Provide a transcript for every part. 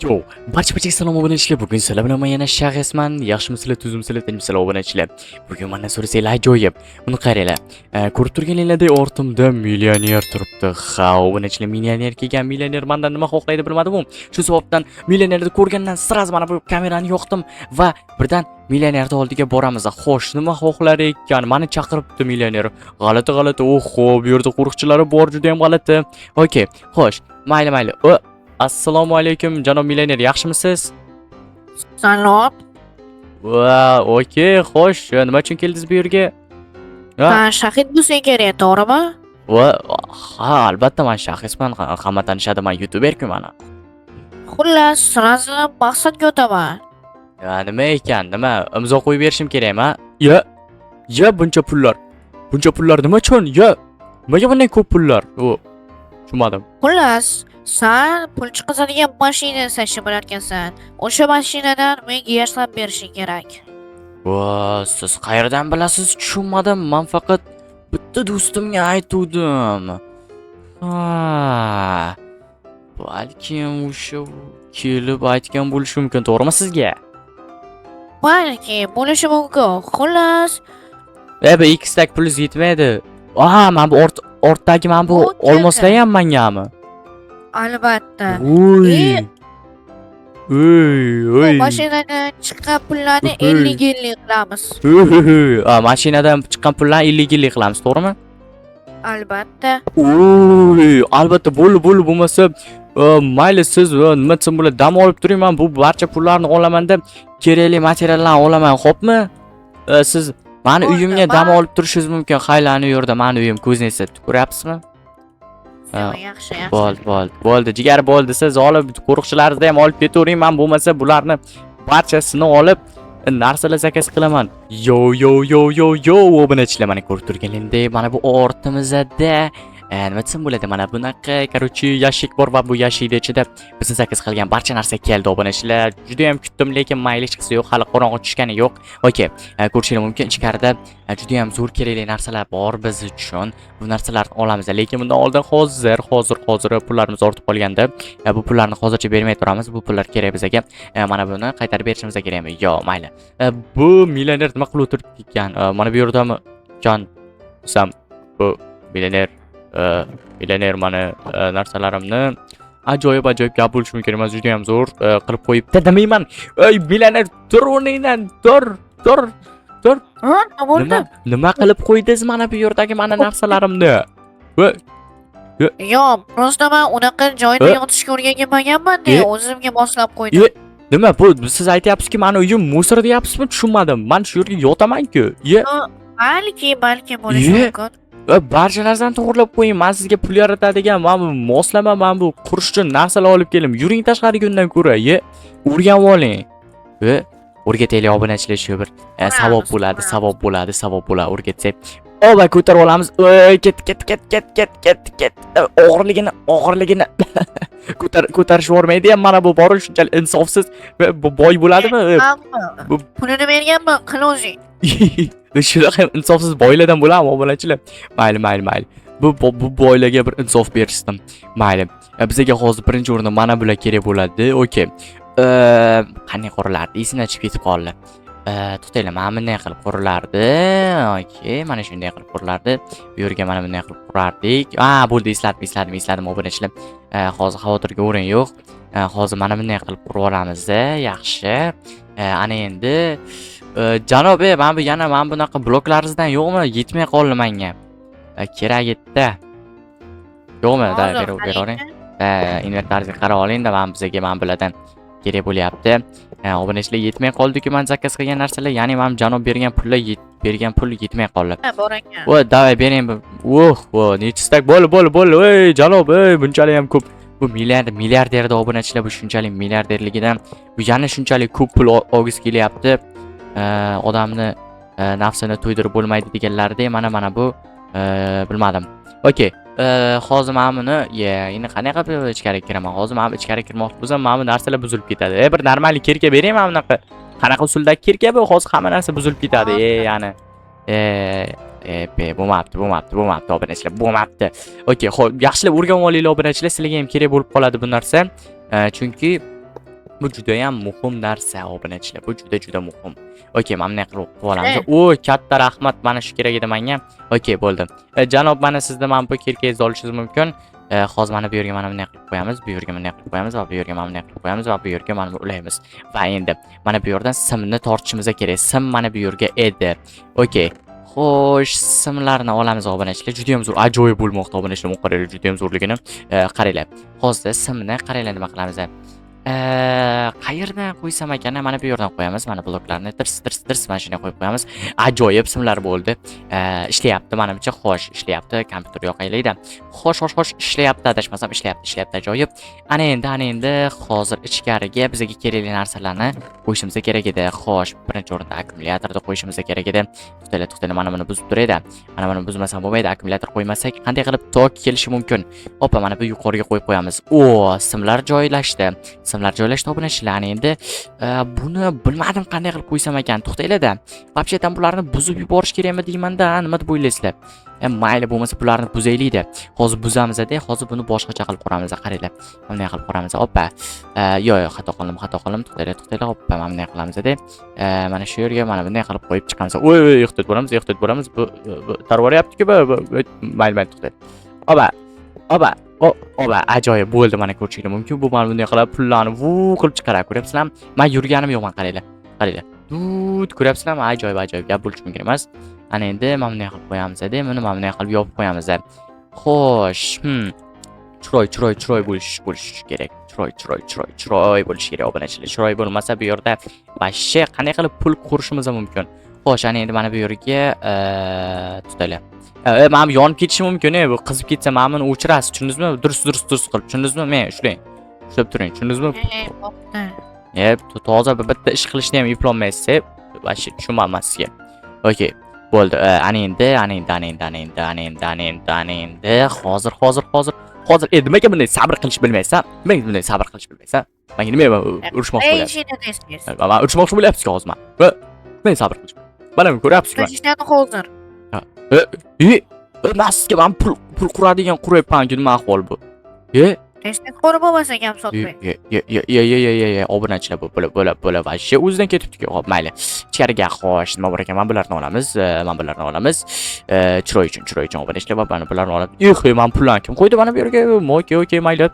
Yo, barcha salom, obunachilar. Bugun sizlar bilan men yana Shahesman. Yaxshimisizlar, tuzumsizlar, tinchmisizlar, obunachilar? Bugun mendan so'rasanglar, ajoyib. Buni qaranglar. Ko'rib turganinglardek, ortimda millioner turibdi. Ha, obunachilar, millioner kelgan. Millioner mendan nima xohlaydi, bilmadim. Shu sababdan millionerni ko'rgandan сразу mana bu kamerani yoqdim va birdan millionerni oldiga boramiz. Xo'sh, nima xohlar ekan? Mani chaqiribdi millioner. G'alati, g'alati. Oho, bu yerda qo'riqchilari bor, juda ham g'alati. Okey, xo'sh, mayli, mayli. O, assalomu alaykum, janob millioner, yaxshimisiz? Salom. Va, okey, xo'sh, nima uchun keldingiz bu yerga? Ha, Ha, Shahid bo'lsang kerak, to'g'rimi? Va, ha, albatta men Shahidman, hamma tanishadi, men youtuber-ku mana. Xullas, сразу maqsadga o'taman. Ya, nima ekan, nima? Imzo qo'yib berishim kerakmi? Ya, ya buncha pullar. Buncha pullar nima uchun? Ya, nimaga bunday ko'p pullar? O, tushunmadim. Xullas, san pul chiqazadigan mashina yasashni bilarkansan. O'sha mashinadan menga yasab berishing kerak. Va, siz qayerdan bilasiz? Tushunmadim. Men faqat bitta do'stimga aytuvdim. Ha. Balkim o'sha kelib aytgan bo'lishi mumkin, to'g'rimi sizga? Balki bo'lishi mumkin. Xullas, E, bu ikki stak pulingiz yetmaydi. Aha, mana bu ortdagi mana bu Bu keldi. olmoslar ham mangami? Albatta. Uy. Uy, Bu uy. mashinadan chiqqan pullarni Uy. 50-50 qilamiz. Uy, a, mashinadan chiqqan pullarni 50-50 qilamiz, to'g'rimi? Albatta. Uy, albatta, bo'ldi, bo'ldi, bo'lmasa mayli, siz nima desam bo'ladi, dam olib turing, man bu barcha pullarni olamanda kerakli materiallarni olaman, xo'pmi? Siz mani Bo'ldi, uyimga dam olib turishingiz mumkin. Haylani u yerda mani uyim, ko'zingiz ko'ryapsizmi? Ha, Yaxshi, yaxshi. Bo'ldi, bo'ldi, bo'ldi, jigar, bo'ldi. Siz olib, qo'riqchilarni ham olib ketavering, man bo'lmasa bularni barchasini olib narsalar заказ qilaman. Yo, yo, yo, yo, yo, obunachilar, mana ko'rib turganingdek, mana bu ortimizda nima desam bo'ladi, mana bunaqa, короче, yashik bor va bu yashikni ichida bizni заказ qilgan barcha narsa keldi, obunachilar. Juda ham kutdim, lekin mayli, hech qisi yo'q, hali qorong'i tushgani yo'q. Okey, ko'rishingiz mumkin, ichkarida juda ham zo'r kerakli narsalar bor biz uchun. Bu narsalarni olamiz, lekin bundan oldin hozir, hozir, hozir pullarimiz ortib qolganda, bu pullarni hozircha bermay turamiz. Bu pullar kerak bizga. Mana buni qaytarib berishimiz kerakmi? Yo'q, mayli. Bu millioner nima qilib o'tiribdi ekan? Mana bu yerdami? Jon desam, bu millioner, millioner mani narsalarimni ajoyib, ajoyib gap bo'lishi mumkin emas, juda ham zo'r qilib qo'yibdi demayman. Ey, millioner, tur o'rningdan, tur, tur, tur. Ha, nima bo'ldi? Nima qilib qo'ydingiz mana bu yerdagi mani narsalarimni? Va Yo'q, просто man unaqa joyda E? yotishga o'rganmaganman, E? o'zimga moslab qo'ydim. E, nima bu? Siz aytyapsizki, mani uyim мусор deyapsizmi? Tushunmadim. Man shu yerga yotaman-ku. Ye, Balki bo'lishi Ye? mumkin. Barcha narsani to'g'irlab qo'ying. Man sizga pul yaratadigan, mana bu moslama, mana bu qurish uchun narsalar olib kelim. Yuring tashqariga undan ko'ra. Ye, o'rganib oling. E, o'rgataylik, obunachilar, shu bir savob Ko'ramiz, bo'ladi, ko'ramiz. Savob bo'ladi, savob bo'ladi o'rgatsak. Oba, ko'tarib olamiz. Ey, ket, ket, ket, ket, ket, ket, ket. Og'irligini, og'irligini ko'tarishib yubormaydi ham mana bu boru shunchalik insofsiz va bu boy bo'ladimi? Hamma. Pulini berganman, qil o'zing. Shunaqa ham insofsiz boylardan bo'ladimi, obunachilar? Mayli, mayli, mayli. Bu boylarga bir insof berishdim. Mayli. Bizga hozir birinchi o'rinda mana bular kerak bo'ladi. Okey. Qanday qurilardi? Esimdan chiqib ketib qoldi. To'xtanglar, mana bunday qilib qurilardi. Okey, mana shunday qilib qurilardi. Bu yerga mana bunday qilib qurardik. A, bo'ldi, esladim, esladim, esladim, obunachilar. Hozir xavotirga o'rin yo'q. Hozir mana bunday qilib qurib olamiz. Yaxshi. Ana endi janob, mana bu yana mana bunaqa bloklaringizdan yo'qmi? Yetmay qoldi menga. Kerak edi. Yo'qmi? Da, Hozir berib beravering. qarang. Inventaringizga qarab olingda, mana bizga mana bulardan kerak bo'lyapti. Obunachilar, yetmay qoldi-ku man заказ qilgan narsalar, ya'ni mana janob bergan pullar bergan pul yetmay qoldi. Ha, bor ekan. Voy, давай bering. Oh, vo, necha stak bo'ldi, bo'ldi, bo'ldi. Ey, janob, ey, bunchalik ham ko'p. Bu milliard milliarderda, obunachilar, bu shunchalik milliarderligidan bu yana shunchalik ko'p pul olgisi kelyapti. Odamni nafsini to'ydirib bo'lmaydi deganlaridek, mana bu bilmadim. Okey. Hozir mana buni, ye, endi qanday qilib ichkari kiraman? Hozir mana bu ichkari kirmoqchi bo'lsam, mana bu narsalar buzilib ketadi. E, bir нормальный кирка bering mana bunaqa. Qanaqa usuldagi кирка bu? Hozir hamma narsa buzilib ketadi. E, ya'ni. E, e, be, bo'lmabdi, bo'lmabdi, bo'lmabdi, obunachilar, bo'lmabdi. Okey, xo'p, yaxshilab o'rganib olinglar, obunachilar, sizlarga ham kerak bo'lib qoladi bu narsa. Chunki Bu juda ham muhim narsa, obunachilar. Bu juda juda muhim. Okey, mana bunday qilib qo'yib olamiz. O, katta rahmat, mana shu kerak edi menga. Okey, bo'ldi. Janob, mana sizni mana bu kirkangizni olishingiz mumkin. Hozir mana bu yerga mana bunday qilib qo'yamiz, bu yerga bunday qilib qo'yamiz va bu yerga mana bunday qilib qo'yamiz va bu yerga mana bu ulaymiz. Va endi mana bu yerdan simni tortishimiz kerak. Sim mana bu yerga edi. Okey. Xo'sh, simlarni olamiz, obunachilar. Juda ham zo'r, ajoyib bo'lmoqda, obunachilar. Qaranglar, juda ham zo'rligini. Qaranglar. Hozir simni qaranglar nima qilamiz. Qayerdan qo'ysam ekan? Mana bu yerdan qo'yamiz. Mana bloklarni tirs tirs tirs mana shunday qo'yib qo'yamiz. Ajoyib simlar bo'ldi. Ishlayapti manimcha. Xo'sh, ishlayapti. Kompyuter yoqaylikda. Xo'sh, xo'sh, xo'sh, ishlayapti, adashmasam ishlayapti, ishlayapti ajoyib. Ana endi hozir ichkariga bizga kerakli narsalarni qo'yishimiz kerak edi. Xo'sh, birinchi o'rinda akkumulyatorni qo'yishimiz kerak edi. To'xtanglar, to'xtanglar, mana buni buzib turayda. Mana buni buzmasam bo'lmaydi. Akkumulyator qo'ymasak, qanday qilib tok kelishi mumkin? Opa, mana bu yuqoriga qo'yib qo'yamiz. O, simlar joylashdi. Simlar joylashdi, obunachilar. Ana endi buni bilmadim qanday qilib qo'ysam ekan. To'xtanglar-da. Вообще там bularni buzib yuborish kerakmi deyman-da, nima deb o'ylaysizlar? Mayli, bo'lmasa bularni buzaylik-da. Hozir buzamiz-da, hozir buni boshqacha qilib quramiz, qaranglar. Bunday qilib quramiz. Oppa. Yo'q, yo'q, xato qildim, xato qildim. To'xtanglar, to'xtanglar. Oppa, mana bunday qilamiz-da. Mana shu yerga mana bunday qilib qo'yib chiqamiz. Oy, oy, ehtiyot bo'lamiz, ehtiyot bo'lamiz. Bu tarvoryapti-ku bu. Mayli, mayli, to'xtang. Oba. Oba. O, oba, ajoyib bo'ldi, mana ko'rishingiz mumkin. Bu mana bunday qilib pullarni vu qilib chiqaradi. Ko'ryapsizlarmi? Men yurganim yo'q, mana qaranglar. Qaranglar. Dud, ko'ryapsizlarmi? Ajoyib, ajoyib. Gap bo'lishi mumkin emas. Ana endi mana bunday qilib qo'yamiz-da, buni mana bunday qilib yopib qo'yamiz. Xo'sh, Chiroy, chiroy, chiroy bo'lishi kerak. Chiroy, chiroy, chiroy, chiroy bo'lishi kerak, obunachilar. Chiroy bo'lmasa bu yerda вообще qanday qilib pul qurishimiz mumkin? Xo'sh, ana endi mana bu yerga tutaylik. Mana bu yonib ketishi mumkin, bu qizib ketsa mana buni o'chirasiz, tushundingizmi? Durust, durust, durust qilib, tushundingizmi? Men ushlang. Ushlab turing, tushundingizmi? Bo'pti. Toza bitta ish qilishni ham eplolmaysiz, вообще tushunmayman sizga. Okey, bo'ldi. Ana endi, ana endi, ana endi, ana endi, ana endi, ana endi, ana endi, hozir, hozir, hozir, hozir. Nimaga bunday sabr qilish bilmaysan? Nimaga bunday sabr qilish bilmaysan? Menga nima urushmoqchi Ey, bo'lyapsiz? ishini tez tez. Man urushmoqchi bo'lyapsiz hozir man. Men sabr qilish. Mana ko'ryapsiz-ku. Ishladi hozir. Man sizga man pul quradigan quryapman-ku, nima ahvol bu? Tez tez qurib bo'lmasa ham sotmay. Ye, ye, ye, ye, ye, ye, ye, ye, obunachilar, bu bo'la вообще o'zidan ketibdi-ku. Xo'p, mayli. Ichkariga xo'sh, nima bor ekan? Mana bularni olamiz, mana bularni olamiz. Chiroy uchun, chiroy uchun, obunachilar, mana bularni olib. Eh, mana pullarni kim qo'ydi mana bu yerga? Okey, okey, mayli.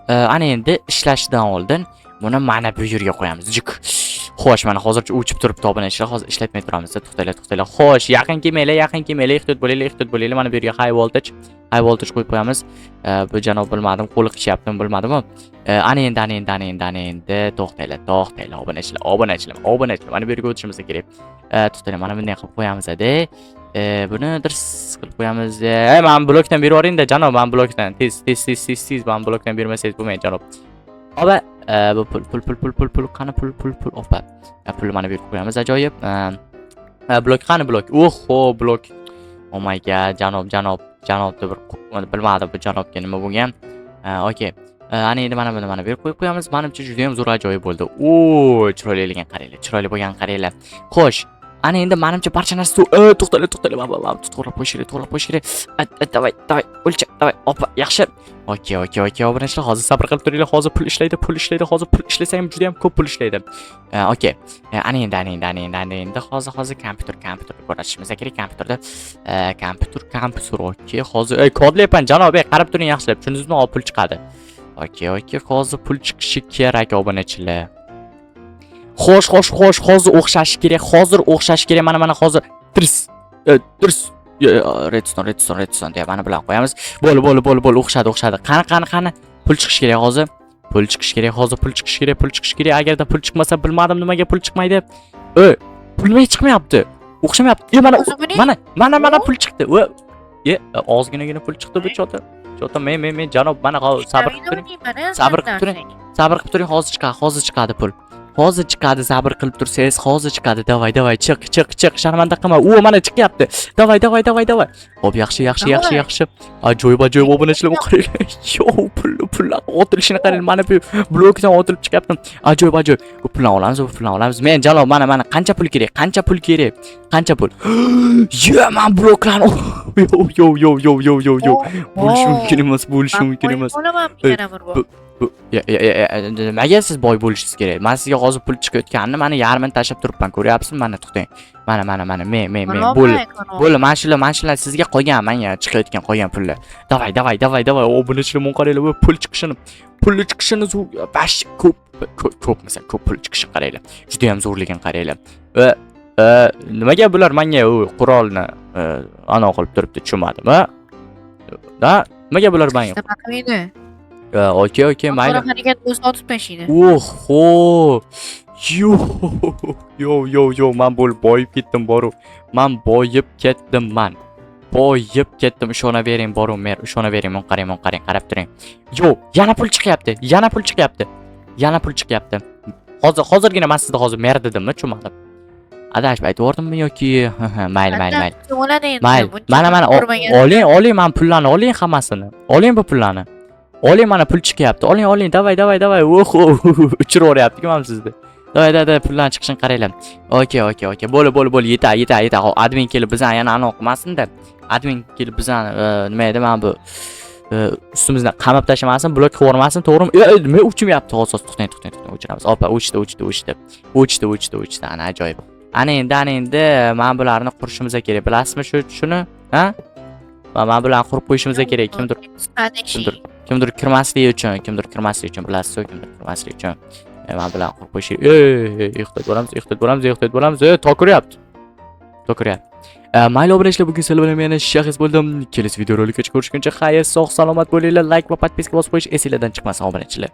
Ana endi ishlashdan oldin buni mana bu yerga qo'yamiz. Jik. Xo'sh, mana hozircha o'chib turibdi, obunachilar. Hozir ishlatmay turamiz. To'xtanglar, to'xtanglar. Xo'sh, yaqin kelmanglar, yaqin kelmanglar, ehtiyot bo'linglar, ehtiyot bo'linglar. Mana bu yerga high voltage, high voltage qo'yib qo'yamiz. Bu janob bilmadim, qo'li qichyaptimi bilmadim. Ana endi, ana endi, ana endi, ana endi to'xtanglar, to'xtanglar, obunachilar, obunachilar, obunachilar. Mana bu yerga o'tishimiz kerak. To'xtanglar, mana bunday qilib qo'yamiz-da. Buni dirs qilib qo'yamiz. Mana blokdan berib yuboring-da, janob, mana blokdan. Tez, tez, tez, tez, tez, mana blokdan bermasangiz bo'lmaydi, janob. Oba, bu pul, pul, pul, pul, pul, pul, qani pul, pul, pul, opa. Pulni mana bu yerga qo'yamiz, ajoyib. Blok qani blok? Oho, blok. Oh my God, janob, janob, janobni bir bilmadim bu janobga nima bo'lgan. Okey. Ana endi mana buni mana bu yerga qo'yib qo'yamiz. Menimcha juda ham zo'r, ajoyib bo'ldi. O, chiroyliligini qaranglar, chiroyli bo'lgan qaranglar. Xo'sh, ana endi menimcha barcha narsa to'xtanglar, to'xtanglar, mana to'g'rilab qo'yish kerak, to'g'rilab qo'yish kerak. Давай, давай, o'lcha, давай, opa, yaxshi. Okey, okey, okey, obunachilar, hozir sabr qilib turinglar, hozir pul ishlaydi, pul ishlaydi, hozir pul ishlasa ham juda ham ko'p pul ishlaydi. Okey. Ana endi, ana endi, ana endi, ana endi hozir kompyuter, kompyuterni ko'rsatishimiz kerak, kompyuterda kompyuter, kompyuter, okey, hozir kodlayapman, janob, qarab turing yaxshilab, tushundingizmi? Hozir pul chiqadi. Okey, okey, hozir pul chiqishi kerak, obunachilar. Xo'sh, xo'sh, xo'sh, hozir o'xshashi kerak, hozir o'xshashi kerak, mana hozir tirs, tirs. Redstone, redstone, redstone deya mana bilan qo'yamiz. Bo'ldi, bo'ldi, bo'ldi, bo'ldi, o'xshadi, o'xshadi. Qani, qani, qani? Pul chiqishi kerak hozir. Pul chiqishi kerak hozir, pul chiqishi kerak, pul chiqishi kerak. Agarda pul chiqmasa, bilmadim nimaga pul chiqmaydi. Pul nimaga chiqmayapti? O'xshamayapti. Mana O'zi buning- mana mana mana pul chiqdi. Ozginagina pul chiqdi bu чё-то. Чё-то men janob, mana hozir sabr qilib turing. Sabr qilib turing. Sabr qilib turing, hozir chiqadi, hozir chiqadi pul. Hozir chiqadi, sabr qilib tursangiz, hozir chiqadi. Давай, давай, chiq, chiq, chiq, sharmanda qilma. U mana chiqyapti. Давай, давай, давай, давай. Xo'p, yaxshi, yaxshi, yaxshi, Давай. yaxshi. Ajoyib, ajoyib, obunachilar, qaranglar. Yo, pul, pullar otilishini qarang. Mana bu blokdan otilib chiqyapti. Ajoyib, ajoyib. Bu pulni olamiz, bu pulni olamiz. Men janob, mana, mana qancha pul kerak? Qancha pul kerak? Qancha pul? Yo, man bloklarni. Yo, yo, yo, yo, yo, yo, yo. Bo'lishi mumkin emas, bo'lishi mumkin emas. Bo'laman Ey, yana bir bu. Bu nimaga siz boy bo'lishingiz kerak? Men sizga hozir pul chiqayotganini, mana yarmini tashlab turibman. Ko'ryapsizmi? Mana to'xtang. Mana, mana, mana, me bo'ldi. Bo'ldi, mana shular sizga qolgan, menga chiqayotgan qolgan pullar. Давай, давай, давай, давай. Obunachilar, buni qaranglar, bu pul chiqishini, pulni chiqishini zo'r, вообще ko'p, ko'p, ko'p, masalan, ko'p pul chiqishini qaranglar. Juda ham zo'rligini qaranglar. Va nimaga bular menga u qurolni anaqa qilib turibdi, tushunmadim, a? Da, nimaga bular menga? Nima qilmaydi? Okey, mayli. Harakat bo'lsa, otib tashlaydi. Oho! Yo, yo, yo, yo, man bo'lib boyib ketdim boru. Man boyib ketdim man. Boyib ketdim, ishonavering boru, mer, ishonavering, mun qarang, mun qarang, qarab turing. Yo, yana pul chiqyapti, yana pul chiqyapti. Yana pul chiqyapti. Hozir, hozirgina men sizni hozir mer dedimmi, tushunmadim. Adashib aytib yoki mayli, mayli, mayli. Bo'ladi endi. Mayli. Buncha Mana, mana, ko'rmagan. Oling, oling, mana pullarni oling hammasini. Oling bu pullarni. Oling, mana pul chiqyapti. Oling, oling, давай, давай, давай. Oho, uchirib yuboryapti-ku mana sizni. Давай, давай, давай, pullarni chiqishini qaranglar. Okey. Bo'ldi, bo'ldi, bo'ldi, yetar, yetar, yetar. Hop, admin kelib bizani yana anaqa qilmasin-da. Admin kelib bizani nima edi, mana bu ustimizdan qamab tashlamasin, blok qilib yubormasin, to'g'rimi? Nima o'chmayapti hozir? To'xtang, to'xtang, to'xtang, o'chiramiz. Opa, o'chdi, o'chdi, o'chdi. O'chdi, o'chdi, o'chdi. Ana ajoyib. Ana endi mana bularni qurishimiz kerak. Bilasizmi shu shuni? Ha? Mana bularni qurib qo'yishimiz kerak. Kimdir kirmasligi uchun, kimdir kirmasligi uchun, bilasiz-ku, kimdir kirmasligi uchun. Mana bularni qurib qo'yish. Ey, ehtiyot bo'lamiz, ehtiyot bo'lamiz, ehtiyot bo'lamiz. Ey, tok uryapti. Tok uryapti. Mayli obunachilar, bugun sizlar bilan men Shahiz bo'ldim. Kelasi videorolikgacha ko'rishguncha xayr, sog' salomat bo'linglar. Like va подписка bosib qo'yish esinglardan chiqmasin, obunachilar.